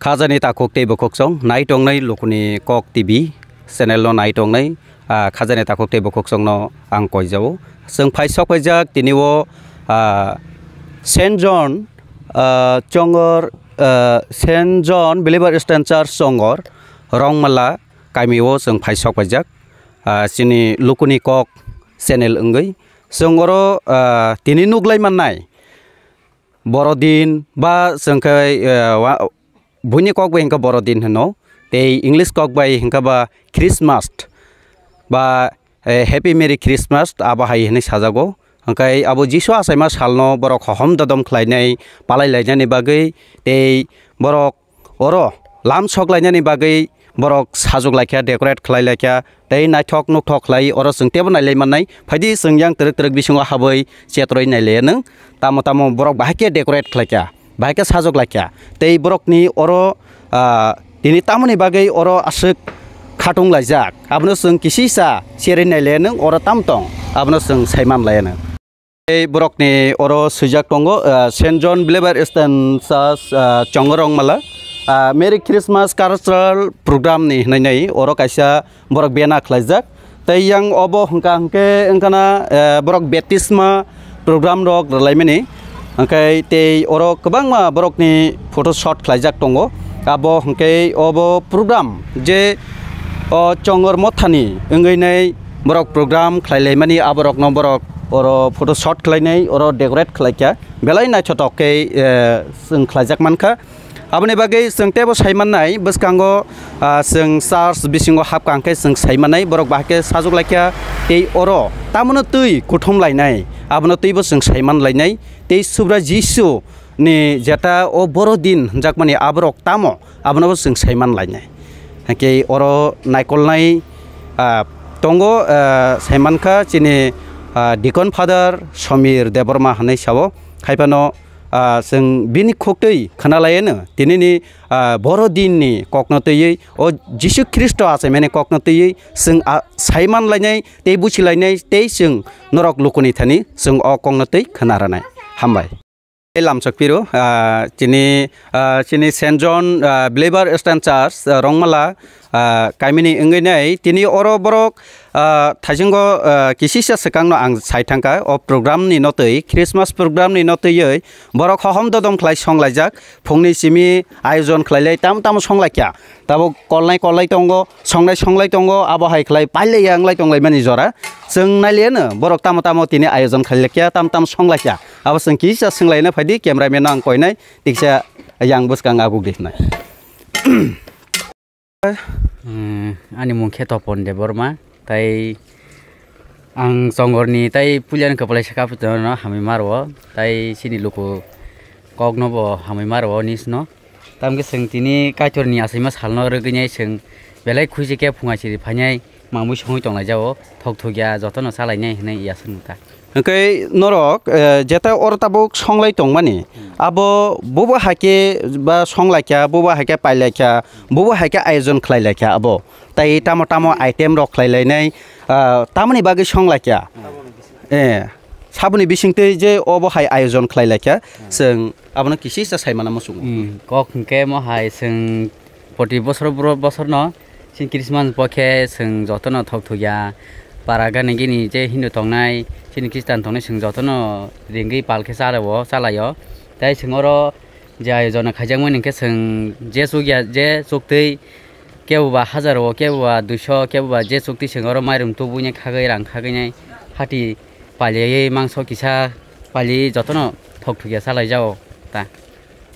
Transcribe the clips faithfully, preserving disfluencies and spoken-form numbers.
Khajani takhuk tei bokhoksong nai tongnai Lukuni Kok T V channel no nai tongnai, ah, khajani takhuk tei bokhoksong no ang koijao. Chwng phai sok paijak tini o, ah, Saint John, ah, Chongor, ah, Saint John Believer Eastern Church Chongor Rongmala kami o chwng phai sok paijak. Ah, chini Lukuni Kok channel wngwi chwng oro, ah, tini nuglai mannai. Borodin ba chwng khe, eh, wa-, buini kok bai hwnkhe Borodin hwno, tei English kok bai hwnkhe ba Christmas ba, eh, Happy Merry Christmas abo hai hwnwi sajago. Hwnkhe abo Jisu achaima salno borok hohom dodom khlainai, palai lainani bagwi, tei borok oro lam sok lainani bagwi borok sajwk laikha, decorate khlai laikha, tei naithok nukthok khlai oro chwng teibo nailai mannai. Phaidi chwng yang twrwk twrwk bisingo habwi chetroi nailaiya nwng. Tamo tamo borok bahai khe decorate khlaikha, bahai khe sajwk laikha. Tei borokni oro, ah, tini tamoni bagwi oro aswk khatung laijak, abono chwng kisisa cherwi nailaiya nwng, oro tam tong, abono chwng saiman laiya nwng. Tei borokni oro swijak tongo, ah, Saint John Believer Eastern Church, ah, Chongorongmala, ah, Merry Christmas Cultural Program ni hwnwi oro kaisa borok bena khlaijak. Tei yang obo hwnkha hwnkhe wngkhana, eh, borok baptisma program rok rwlaimani. Hwnkhe tei oro kwbangma borokni photo shoot khlaijak tongo. Abo hwnkhe obo program je o Chongor Mothani wngwi nai borok program khlai laimani, aborokno borok oro photo shoot khlainai, oro decorate khlaikha, belai naithotok khe, eh, chwng khlaijak mankha. Aboni bagwi chwng teibo sai mannai, bwskango, ah, chwng church bisingo hapkha hwnkhe chwng sai mannai, borok bahai khe sajwk laikha, tei oro tamono twi kuthum lainai, abono twibo chwng sai man lainai, tei Subrai Jisu ni jeta o boro din hwnjakmani aborok tamo, abonobo chwng saiman lainai. Hwnkhe oro naikolnai, ah, tongo, ah, saimankha chini, ah, Deacon Father Somir Debbarma hwnwi sao. Haiphano, ah, chwng bini khuktwi khwnalaiano tinini, ah, boro dinni kokno twiwi, o Jisu Khristo achaimani kokno twiwi chwng, ah, saiman lainai tei buchi lainai tei chwng norok lukuni thani chwng o kokno twi khwna rwnai. Hambai. Tei lamchok phiro, ah, chini, ah, chini Saint John, ah, Believer Eastern Church, ah, Rongmala, ah, kamini wngwi nai. Tini oro borok, ah, thaisingo, ah, kisisa swkangno ang sai thangkha. O program ni notwi, Christmas program ni notwiwi borok hohom dodom khlai songlaijak. Phungni simi ayojon khlailai tam tamo songlaikha. Tabuk kolnai kollai tongo, songnai songlai tongo, abo hai khlai pailai ya wnglai tonglaimani jora. Chwng nailiyano borok tamo tamo tini ayojon khlailai kya, tam tam songlai kya. Abo chwng kisa swnglaina phaidi, cameraman no ang koinai, tiksa yang bwskang aguk di hwnai. Hmm, ani mung khe Topon Debbarma, tai ang Chongorni tai puilani kwplai sakha puilano hamwi maro, tai chini luku kokno bo hamwi maro nisno. Tamkhe chwng tini Kaitorni achaima salno rwgwinai chwng belai khuisi khe phungai siri phainai mamwi songwi tonglaijao, thok thokya jotono chalainai hwnwi yasakno ta. Hwnkhe norok, eh, jeta oro tabuk songlai tongmani, abo bobo haikhe ba songlaikha, bobo haikhe pailaikha, bobo haikhe ayojon khlailaikha abo. Tai tamo tamo item rok khlailainai, ah, tamoni bagwi songlaikha. Eh, saboni bisingtwi je obo hai ayojon khlailaikha, chwng abono kisisa saimana muchungo. Hmm, kok hwnkhe mo hai chwng poti bosor bro-, bosorno chini Christmas bo khe chwng jotono thok thokya para gani gini je Hindu tongnai, chini Christian tongnai chwng jotono ringwi pal khe chalao, chalaio. Tai chwng oro je ayojon khaijakmani hwnkhe chwng je chukya, je chuktwi kebo ba hajar o, kebo ba duiso, kebo ba je chuktwi chwng oro mairum tubui nai khagwi rang khagwi nai hati paliwi mangso kisa paliwi jotono thok thokya chalaijao ta.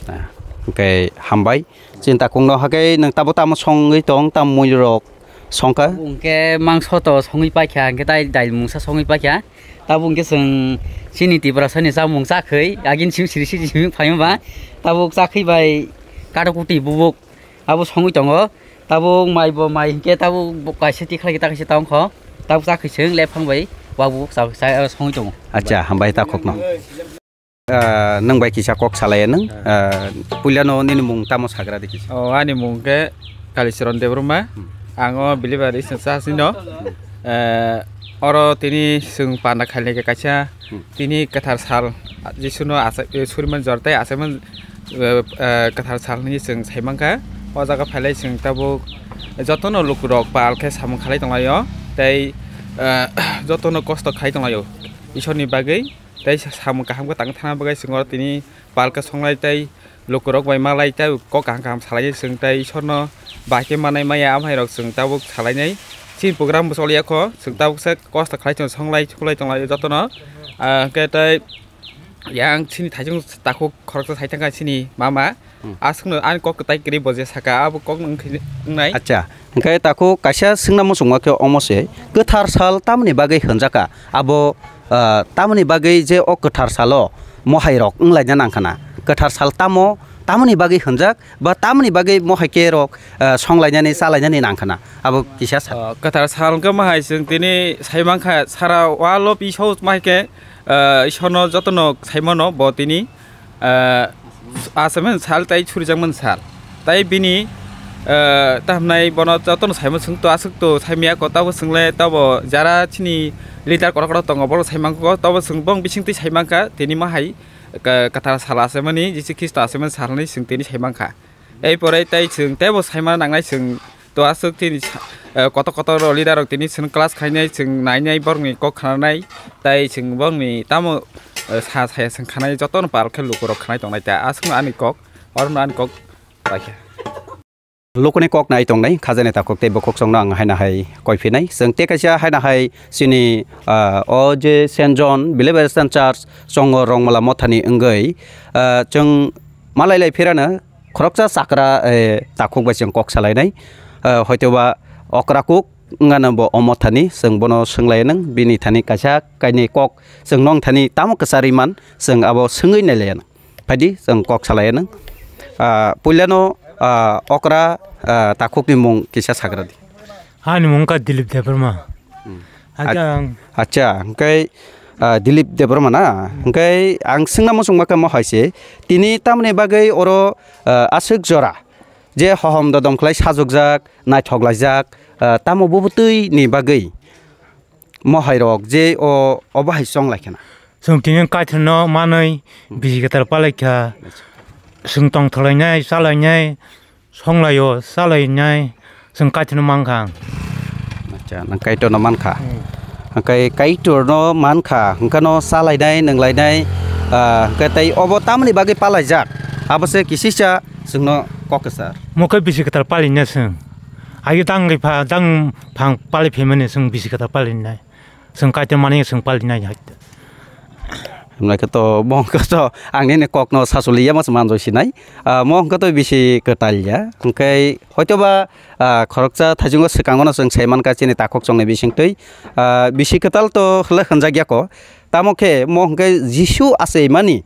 Ah, hwnkhe hambai. Chini takungno hakhe nwng tabo tamo songwi tong, tamo muirok songkha? Hwnkhe mangso to songwi paikha, hwnkhe tai dail mungsa songwi paikha. Tabo hwnkhe chwng chini Tiprasani chamung chakhwi, agini simi siri siri simi phaima ba. Tabuk chakhwi bai katakuti bubuk abo songwi tongo. Tabuk mai bo mai hwnkhe tabuk bo kaisa tikhlai ta kaisa ta wngkho. Tabuk chakhwi chwng lephang bai wabuk cha-, cha-, songwi tongo. Acha, hambai takhukno. Ah, nwng bai kisa kok salai nwng. Ah, puila no nini mung tamo sagra de kisa. Oh, ani mung khe Kalicharan Debbarma. Hmm. Ang o Believer Eastern Church ni no. Hmm. Eh, oro tini chwng panda khailai khe kaisa, hmm, tini kwthar sal Jisu no asa-, eh, suriman jor tei asaiman eh, eh, kwthar sal hinwi chwng sai mankha. O jaga phailai chwng tabuk jotono lukurok pal khe samung khalai tonglaio, tei, eh, jotono kosto khalai tonglaio Isorni bagwi, tei samung kaham khe tang thangna bagwi chwng oro tini pal khe songlai tei lukurok bai malai tei kok kaham kaham salainai chwng tei Isorno bahai khe manai maya amhairok chwng tabuk salainai. Chini program bo choliya kho, chwng tabuk se kosto khalai chwng songlai suklai tonglaio jotono. Ah, hwnkhe tei yang chini thaisung takhuk khoroksa sai thangkha chini mama. Hmm. Aswkno ani kok kwtai kwrwi bo je saka, abo kok wng khe wngnai. Acha, hwnkhe takhuk kaisa swngna muchungma khe omo se, kwthar sal tamoni bagwi hwnjakha? Abo, ah, tamoni bagwi je o kwthar salo mohairok wnglaina nangkhana? Kwthar sal tamo, tamoni bagwi hwnjak, ba tamoni bagwi mohai khe rok, ah, songlainani, chalainani nangkhana? Abo kisa sa. Ah, kwthar sal wngkhe mahai chwng tini sai mankha, sara walo pisau mahai khe, ah, Isorno jotono sai mano bo tini, ah, achaimani sal tei surijakmani sal. Tei bini, ah, tamo hwnai bono jotono saimano chwng to aswk to saimaya kho, tabo chwngle tabo jara chini leader kotor kotor tongo, borok sai mankha kho, tabo chwng bong bisingtwi sai mankha, tini mahai ka-, kwthar sal achaimani, Jisu Khristo achaimani sal hinwi chwng tini sai mankha. Ei pore tei chwng teibo saima nangnai chwng to aswk tini sa-, eh, kotor kotor rok leader rok tini chwng class khainai, chwng nainai, borokni kok khnanai, tei chwng borokni tamo, eh, sa saya chwng khanai, jotono pal khe lukurok khanai tongnai ta, aswkno ani kok, orono ani kok paikha. Lukuni kok nai tongnai, khajani takhuk tei bukhuk chwngno ang haino hai koi phinai. Chwng tei kaisa haino hai chini, ah, o je Saint John Believer Western Church chongo Rongmala Mothani wngwi, ah, chwng malai lai phirano khoroksa chakra, eh, takhuk bai chwng kok salainai. Ah, hoitoba okra kuk wngano bo o mothani, chwng bono swnglainang, bini thani kaisa kainwi kok chwng nong thani tamo kwcharwi man, chwng abo swngwi nailainang. Phaidi chwng kok salai nang. Ah, puilano, ah, okra, ah, takhukni mung kisa sagra di. Ani mung kha Dilip Debbarma. Hmm. Acha ang. Acha, hwnkhe, ah, Dilip Debbarma na? Hmm. Hwnkhe ang swngna muchungma khe mo hai se. Tini tamni bagwi oro, ah, aswk jora je hohom dodom khlai sajokjak, naithok laijak, ah, tamo bubutwi ni bagwi. Mohairok je o, obo hai chong lai khena. Chwng tini Kaitorno manwi bisi kwtal palai kha. Chwng tongthok lainai, cha lainai, song laio, cha lainai, chwng Kaitorno man kha. Acha, nang Kaitorno man kha. Hmm. Hwnkhe Kaitorno man kha, hwnkhe no cha lainai, nwng lainai, ah, hwnkhe tei obo tamoni bagwi palaijak? Abo se kisisa chwngno kok kwchar. Mo khe bisi kwtal palaina chwng. Agi tang ri pha, tang phang palai phaimani chwng bisi kwtal palainai. Chwng Kaitor mani chwng palinai hai. Hwnbai khe to, bo hwnkhe to ang nini kokno sachuli ya mas manjoi sinai. Ah, mo hwnkhe to bisi kwtal ya. Hwnkhe hoitoba, ah, khoroksa thaichungo swkango no chwng sai mankha chini takhuk chongni bisingtwi. Ah, bisi kwtal to hwlai hwnjak ya kho. Tamo khe mo hwnkhe Jisu achaimani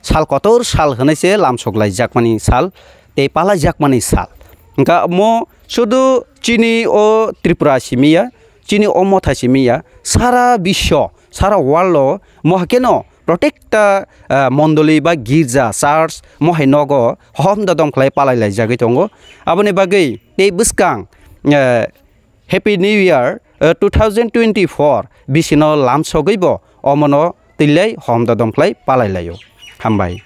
sal kotor sal hwnwi se lamsok laijakmani sal tei palaijakmani sal. Hwnkha mo sudu chini o Tripura simi ya, chini o motha simi ya, sara biswo, sara world o mo hakheno protekta, ah, mondoli ba girja, church, mo hai nogo hohom dodom khlai palai laijagwi tongo. Aboni bagwi tei bwskang, eh, Happy New Year, eh, two thousand twenty-four bisino lamsogwi bo omono twilai hom dodom khlai palai laio. Hambai.